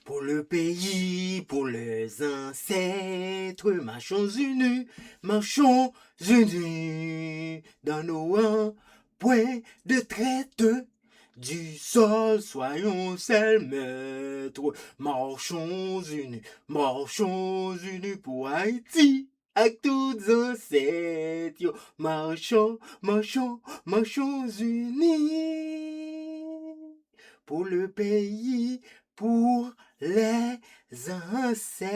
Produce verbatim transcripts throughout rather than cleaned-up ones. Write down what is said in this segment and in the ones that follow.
Pour le pays, pour les ancêtres, marchons unis, marchons unis dans nos rangs, point de traite, du sol, soyons seuls maîtres, marchons unis, marchons unis pour Haïti. Ak tout zansèt yo. Marchons, marchons, marchons unis pour le pays, pour les ancêtres.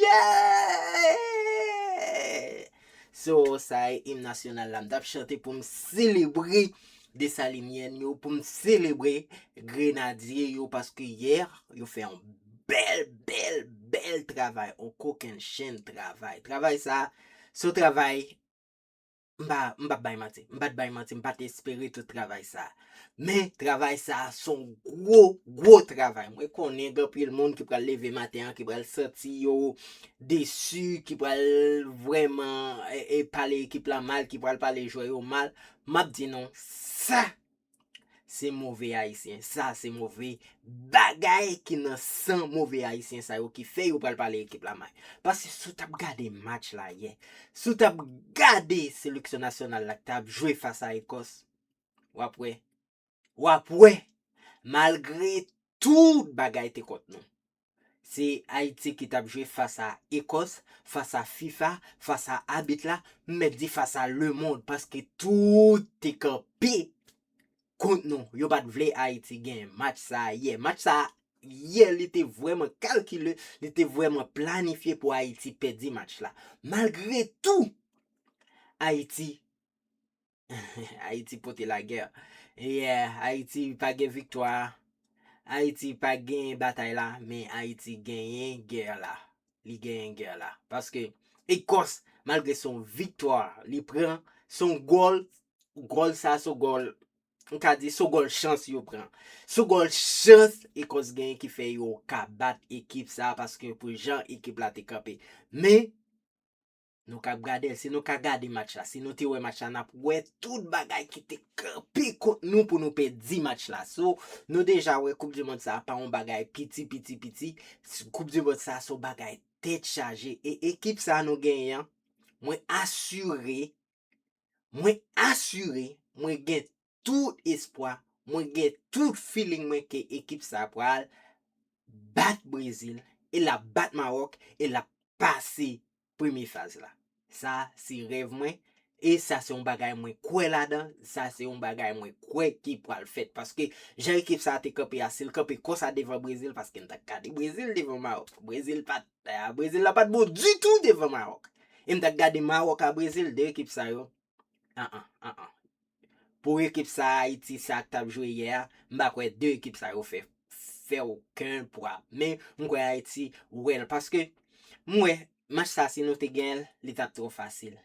Yeah! So, sa e im nasyonal la. M t ap chante pou m selebre Desalinyèn yo, pou m selebre Grenadye yo, paske yè, yo fè yon bèl, bèl, bèl travay, yon kokennchenn travay. Travay sa, se yon travay, m pa, m p ap bay manti, m pa t bay manti, m pa t espere tout travay sa. Men, travay sa, se yon gwo, gwo travay. Mwen konnen gen anpil moun ki pral leve maten an, ki pral santi yo desi, ki pral vrèman, e, e, pale ekip la mal, ki pral pale jwè yo mal. M ap di nou, sa, se move Ayisyen. Sa, se move bagay ki nan san move Ayisyen sa yo ki fè yo pral pale ekip la mal. Paske si w t ap gade match la yè, si w t ap gade seleksyon nasyonal la ki t ap jwe fas a Ekòs, w ap wè, w ap wè, malgre tout bagay te kont nou. Se Ayiti ki t ap jwe fas a Ekòs, fas a fifa, fas a abit la, m mèt di fas a lemonn, paske tout te kanpe kont nou. Yo pa t vle Ayiti genyen match sa a yè. Match sa a yè, li te vrèman kalkile, li te vrèman planifye pou Ayiti pèdi match la. Malgre tou, Ayiti Ayiti pote lagè. Yeah, Ayiti pa gen viktwa. Ayiti pa gen batay la, men Ayiti genyen gè la. Li genyen gè la. Paske Ekòs, malgre se yon viktwa li pran, se yon gòl, gòl sa, se yon gòl, m ka di, se yon gòl chans yo pran. Se yon gòl chans Ekòs genyen ki fè yo ka bat ekip sa, paske pou jan ekip la te kanpe. Men, nou ka gade, si nou ka gade match la, si nou te wè match la, n ap wè tout bagay ki te kanpe kont nou pou nou pèdi match la. So, nou deja wè Koup di Mond sa a pa yon bagay piti, piti, piti. Koup di Mond sa a se yon bagay tèt chaje. E ekip sa a nou genyen an, mwen asire, mwen asire, mwen gen tout espwa, mwen gen tout feeling mwen ke ekip sa a pral bat Brezil, e l ap bat Mawòk, e l ap pase premye faz la. Sa se rèv mwen, e sa se yon bagay mwen kwè ladan, sa se yon bagay mwen kwè ki pral fèt. Paske jan ekip sa a te kanpe a, si l kanpe konsa devan Brezil, paske m t ap gade Brezil devan Mawòk. Brezil pa t, ah, Brezil la pa t bon ditou devan Mawòk. E m t ap gade Mawòk a Brezil, de ekip sa yo. An an, an an. Pou ekip sa a, Ayiti, sa k t ap jwe yè a, m pa kwè de ekip sa yo fè, fè okenn pwa. Men, m kwè Ayiti wè l. Paske, m wè, match sa, si nou te genyen l, li t ap twò fasil.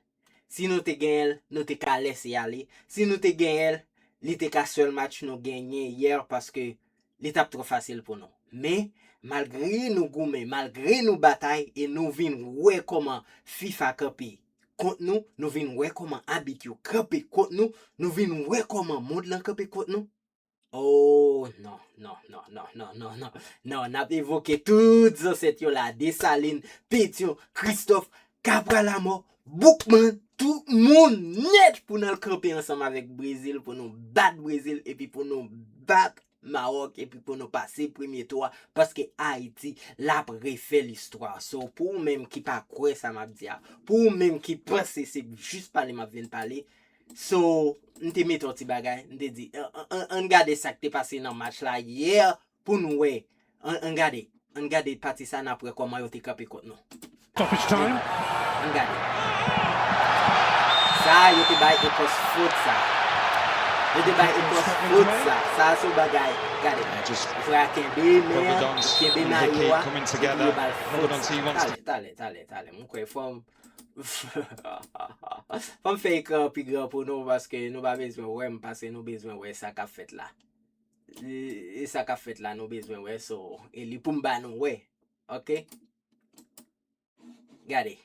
Si nou te genyen l, nou te ka lèse ale. Si nou te genyen l, li te ka sèl match nou genyen yè, paske li t ap twò fasil pou nou. Men, malgre nou goumen, malgre nou batay, e nou vin wè kòman fifa kanpe kont nou, nou vin wè kòman abit yo kanpe kont nou, nou vin wè kòman mond lan kanpe kont nou. Oh, non, non, non. Non, n ap evoke tout zansèt yo la, Desalin, Petyon, Kristòf, Kapra Lamò, Boukman, tout moun nèt pou n al kanpe ansanm avèk Brezil, pou nou bat Brezil, epi pou nou bat Mawòk, epi pou nou pase premye tou a, paske Ayiti, l ap refè listwa. So, pou ou menm ki pa kwè sa m ap di a, pou ou menm ki panse se jis pale m ap vin pale, so, m te mete yon ti bagay, m te di, an, an, an, ann gade sa k te pase nan match la yè, pou n wè. Ann, ann gade. Ann gade pati sa, n ap wè kòman yo te kanpe kont nou. Stoppage time. Ann gade. Sa, yo te bay Ekòs fot sa. Yo te bay Ekòs fot sa. Sa, se yon bagay. Gade. Frè a kenbe men an, kenbe mayo a, epi yo ba l fot sa. Talè, talè, talè, talè. Mwen kwè fò m, fò m fè ekran an pi gran pou nou, paske nou pa bezwen wè m, paske nou bezwen wè sa k ap fèt la. E, e sa k ap fèt la, nou bezwen wè, so, e li pou m ba nou wè. Ok? Gade.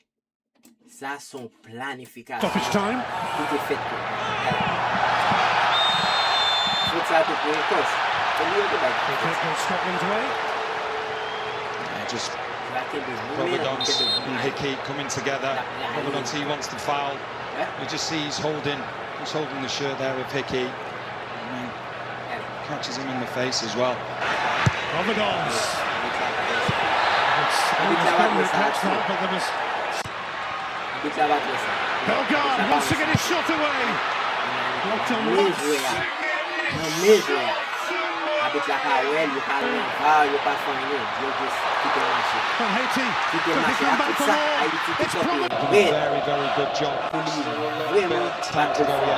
Sa se yon planifikasyon ki te fèt pou nou. Gade. Fot sa te pou Ekòs. Li yo te bay. Free kick goes Scotland's way. Yeah, just Rubber Dons and Hickey coming together. Rubber Dons, he wants the foul. You just see he's holding, he's holding the shirt there of Hickey. And then catches him in the face as well. Rubber Dons. It's almost Henrik Laxalt, but there was Abit la pa fè sa. Bellegarde wants to get his shot away. Nan men jwè a. Nan men jwè a. Abit la pa wè l, yo pa nan var, yo pa fè anyen. Yo just kite l mache. Well, Haiti, Kite l but they mache. come A back tout for sa, more. Ayiti te It's kanpe Providence. rèd Very, very good job. pou li vrèman bat pou fò.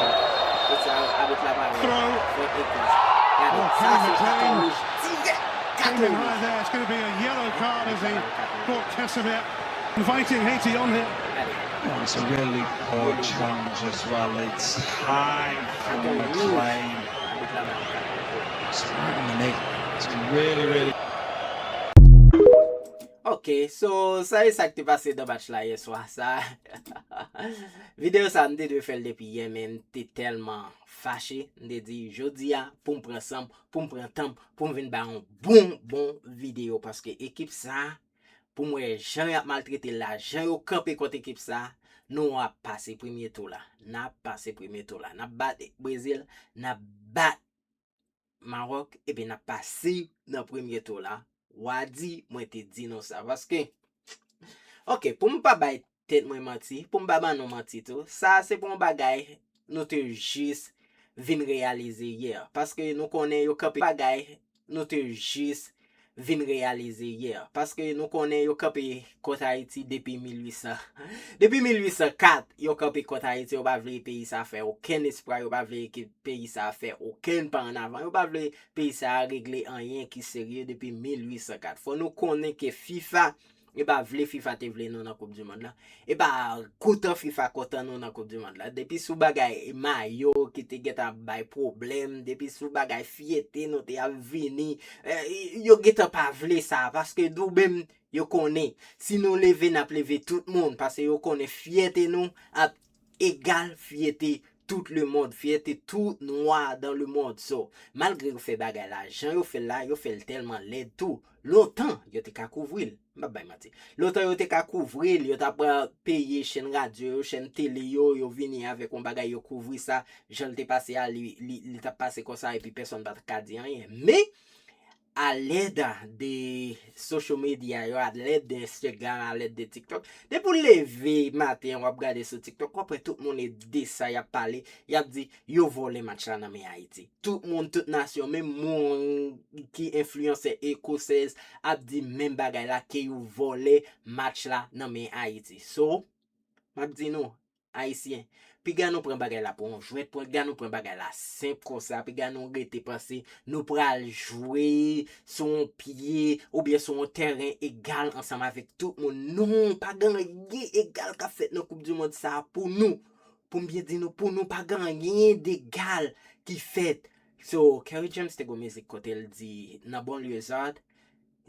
Tout sa, abit la pa wè. Throw. Fè ekri. Gade, Oh, sa Harry se katon McLean. wouj dirèk. Katon Aiming high wouj. there. It's going to be a yellow card as he brought Casimir. Inviting Haiti on here. Gade. Oh, it's a really poor challenge as well. It's high from McLean. Abit la ba l katon wouj. It's right in the middle. It's really, really Ok, so sa e sa k te pase nan match la yè swa sa. Videyo sa m te dwe fè l depi yè, men m te tèlman fache. M te di jodi a pou m pran san m, pou m pran tan m, pou m vin bay yon bon bon videyo, paske ekip sa, pou m wè jan y ap maltrete l la, jan yo kanpe kont ekip sa, nou ap pase premye tou la. N ap pase premye tou la. N ap bat Brezil, n ap bat Mawòk, epi n ap pase nan premye tou la. W a di mwen te di nou sa, paske, ok, pou m pa bay tèt mwen manti, pou m pa ban nou manti tou, sa se pou yon bagay nou te jis vin reyalize yè, paske nou konnen yo kanpe bagay nou te jis vin reyalize yè, paske nou konnen yo kanpe kont Ayiti depi mil uit san. Depi mil uit san kat, yo kanpe kont Ayiti, yo pa vle peyi sa fè okenn espwa, yo pa vle ke peyi sa fè okenn pa an avan, yo pa vle peyi sa regle anyen ki serye depi mil uit san kat. Fò nou konnen ke fifa, e pa vle fifa te vle nou nan koup di mond la. E pa kontan fifa kontan nou nan koup di mond la. Depi sou bagay mayo ki te gentan ap bay pwoblèm, depi sou bagay fyète nou te ap vini, eh, yo gentan pa vle sa, paske nou menm yo konnen, si nou leve, n ap leve tout moun, paske yo konnen fyète nou ap egal fyète tout le monde, fyète tout nwa dans le monde. So, malgre yo fè bagay la, jan yo fè l la, yo fè l tèlman lèd tou. Lontan, yo te ka kouvri l. M p ap bay manti. Lontan, yo te ka kouvri l, yo t ap, eh, peye chèn radyo yo, chèn tele yo, yo vini avèk yon bagay, yo kouvri sa. Jan l te pase a, li, li, li t ap pase konsa, epi pèsonn pa t ka di anyen. Men, a lèd de social media yo, a lèd de Instagram, a lèd de TikTok. Depi w leve maten an, w ap gade sou TikTok, w ap wè tout moun e de sa y ap pale, y ap di, yo vòlè match la nan men Ayiti. Tout moun, tout nasyon, menm moun ki enfliyansè ekosèz ap di menm bagay la, ke yo vòlè match la nan men Ayiti. So, m ap di nou, Ayisyen, piga nou pran bagay la pou yon jwèt, piga nou pran bagay la senp konsa, piga nou rete panse nou pral jwe sou yon pye oubyen sou yon tèren egal ansanm avèk tout moun. Non, pa gen anyen egal k ap fèt nan koup di mond sa a pou nou. Pou m byen di nou, pou nou pa gen anyen degal ki fèt. So, Kerry James te gon mizik kote l di nan banlieusard,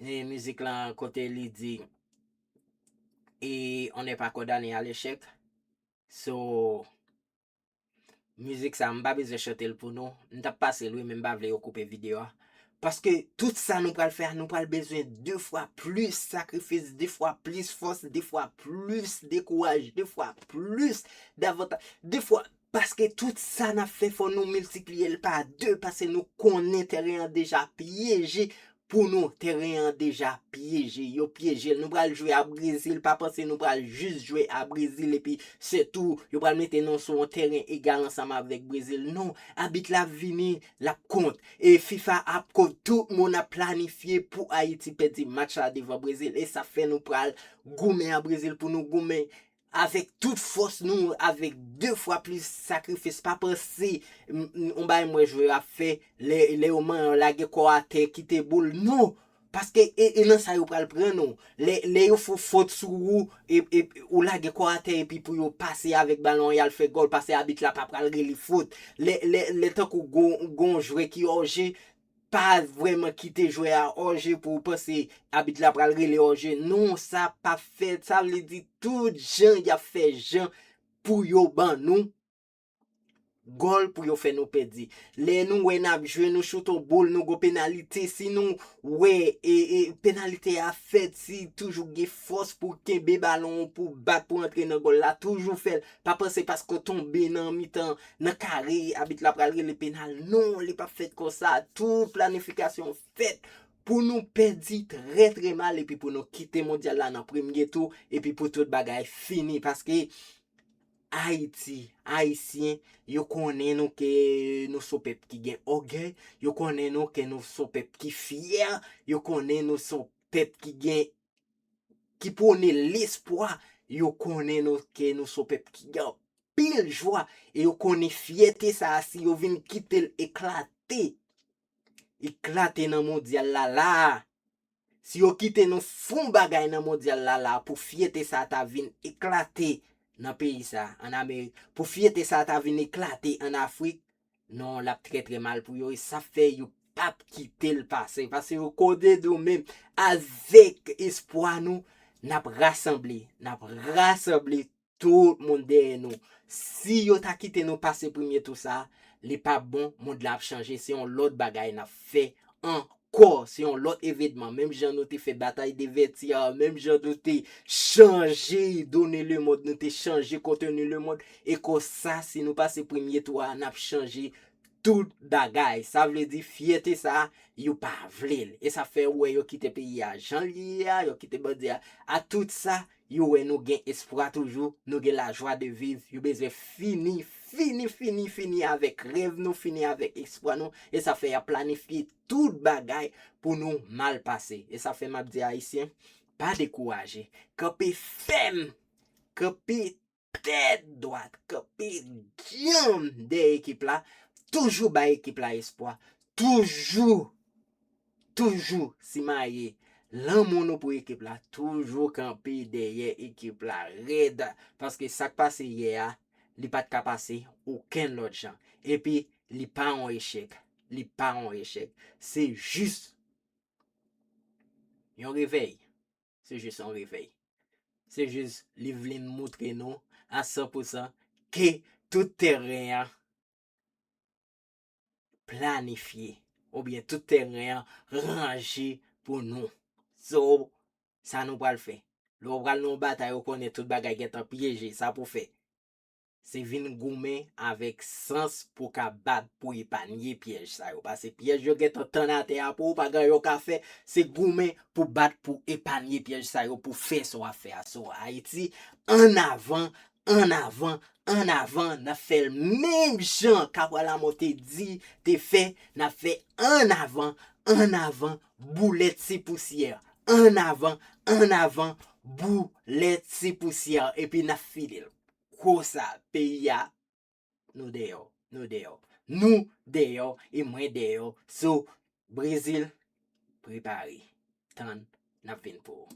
e mizik lan kote li di, et on n'est pas condamné à l'échec. So, mizik sa, m pa bezwen chante l pou nou. M t ap pase l wi, men m pa vle yo koupe videyo a. Paske tout sa nou pral fè a, nou pral bezwen de fwa plis sakrifis, de fwa plis fòs, de fwa plis dekouraj, de fwa plis davantaj, de fwa, paske tout sa n ap fè, fò nou miltipliye l pa de, paske nou konnen tèren an deja pyeje pou nou, tèren an deja pyeje, yo pyeje l. Nou pral jwe a Brezil, pa panse nou pral jis jwe a Brezil epi se tou, yo pral mete nou sou yon tèren egal ansanm avèk Brezil. Non, abit la ap vini, l ap kont. E fifa ap kont, tout moun ap planifye pou Ayiti pèdi match la devan Brezil. E sa fè nou pral goumen a Brezil pou nou goumen avèk tout fòs nou, avèk de fwa plis sakrifis. Pa panse, m, m, yon bagay m wè jwè yo ap fè, lè, lè yo manyen yo lage kò atè, kite boul. Non! Paske e, e nan sa yo pral pran nou. Lè, lè yo fè fot sou ou, e, e, ou lage kò atè epi pou yo pase avèk balon an, y al fè gòl, paske abit la pa pral rele fot. Lè, lè, lè tankou gon, gon jwè ki òje, pa vrèman kite jwè a òje pou w panse abit la pral rele òje. Non, sa p ap fèt. Sa vle di tout jan y ap fè jan pou yo ban nou gòl pou yo fè nou pèdi. Lè nou wè n ap jwe, nou choute yon boul, nou gon penalite, si nou wè e, e penalite a fèt, si toujou gen fòs pou kenbe balon, pou bat, pou antre nan gòl la, toujou fè l. Pa panse paske w tonbe nan mitan, nan kare, abit la pral rele penal. Non, li p ap fèt konsa. Tout planifikasyon fèt pou nou pèdi trè, trè mal, epi pou nou kite mondyal la nan premye tou, epi pou tout bagay fini, paske Ayiti, Ayisyen, yo konnen nou ke nou se yon pèp ki gen ògèy, yo konnen nou ke nou se yon pèp ki fyè, yo konnen nou se yon pèp ki gen, ki pwone lespwa, yo konnen nou ke nou se yon pèp ki gen anpil jwa, e yo konnen fyète sa a, si yo vin kite l eklate, eklate nan mondyal la la a, si yo kite nou fè yon bagay nan mondyal la la a, pou fyète sa a ta vin eklate nan peyi sa a, ann Amerik, pou fyète sa a ta vin eklate ann Afrik, non, l ap trè, trè mal pou yo, e sa fè yo p ap kite l pase, paske yo konnen nou menm, avèk espwa nou, n ap rasanble, n ap rasanble tout moun dèyè nou. Si yo ta kite nou pase premye tou sa a, li p ap bon, mond la ap chanje, se yon lòt bagay n ap fè ankò, se yon lòt evenman. Menm jan nou te fè batay de vèti a, menm jan nou te chanje done lemonn, nou te chanje konteni lemonn, e konsa, si nou pase premye tou a, n ap chanje tout bagay. Sa vle di, fyète sa a, yo pa vle l. E sa fè ou wè yo kite peyi a jan l ye a, yo kite bandi a. A tout sa, yo wè nou gen espwa toujou, nou gen lajwa de viv, yo bezwen fini, fini, fini, fini avèk rèv nou, fini avèk espwa nou, e sa fè y ap planifye tout bagay pou nou mal pase. E sa fè m ap di Ayisyen, pa dekouraje, kanpe fèm, kanpe tèt dwat, kanpe djanm dèyè ekip la, toujou bay ekip la espwa, toujou, toujou simaye lanmou nou pou ekip la, toujou kanpe dèyè ekip la rèd, paske sa k pase yè a, li pa t ka pase okenn lòt jan. Epi, li pa yon echèk, li pa yon echèk, se jis yon revèy. Se jis yon revèy. Se jis li vin moutre nou a san pou san ke tout tèren an planifye, oubyen tout tèren an ranje pou nou. So, sa nou pral fè? Lè w pral nan yon batay, ou konnen tout bagay gentan pyeje, sa pou fè? Se vin goumen avèk sans pou w ka bat pou epanye pyèj sa yo. Paske pyèj yo gentan tann atè a pou ou, pa gen anyen w ka fè. Se goumen pou bat pou epanye pyèj sa yo, pou fè sa w ap fè a. So, Ayiti, ann avan, ann avan, ann avan, n ap fè l menm jan Kapwa Lamò te di, te fè, n ap fè ann avan, ann avan, boulèt se pousyè. Ann avan, ann avan, boulèt se pousyè. Epi n ap file l. Konsa, peyi a, nou dèyè w, nou dèyè w, nou dèyè w, e mwen dèyè w. So, Brezil, prepare. Tann, n ap vin pou ou.